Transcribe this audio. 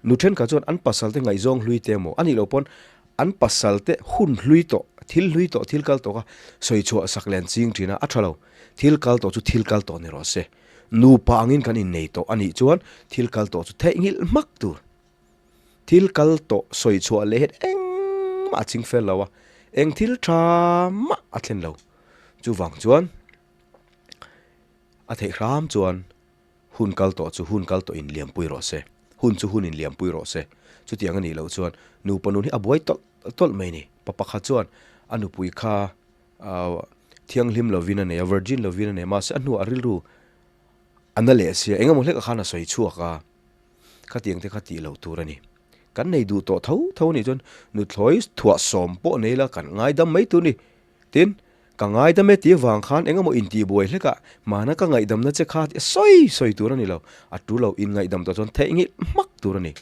Nu thenkhat chuan an pasal te ngaihzawng hlui te emaw a nih loh pawn an pasal te hun hlui tawh, thil hlui tawh, thil kal tawh kha sawi chhuah sak leh an ching thin a, a tha lo. Thil kal tawh chu thil kal tawh ni rawh se. Nupa angin kan innei tawh a nih chuan thil kal tawh chu theihnghilh hmak tur. Thil kal tawh sawi chhuah leh hian engmah a ching fel lo a, eng thil tha mah a thlen lo. Chuvang chuan a theih hram chuan hun kal tawh chu hun kal tawh in liampui rawh se, hun chu hun in liampui rawh se. Chutiang a nih loh chuan nupa nun hi a buai tawlh tawlh mai a ni. Pa pakhat chuan a nupui kha thianghlim lovin a nei a, virgin lovin a nei a, mahse a hnuah a rilru a na leh sia, eng emaw hlek a khan a sawi chhuak a, khatiang te kha tih loh tur a ni. Kan nei duh tawh tho tho a nih chuan nuthlawi thuah sawm pawh nei la kan ngaidam mai tur a ni. Tin, ka ngaidam e tih avang khan eng emaw intihbuai hlekah hmana ka ngaihdamna che kha tih a sawi sawi tur a ni lo, a tu lo inngaihdam tawh chuan theihnghilh hmak tur a ni.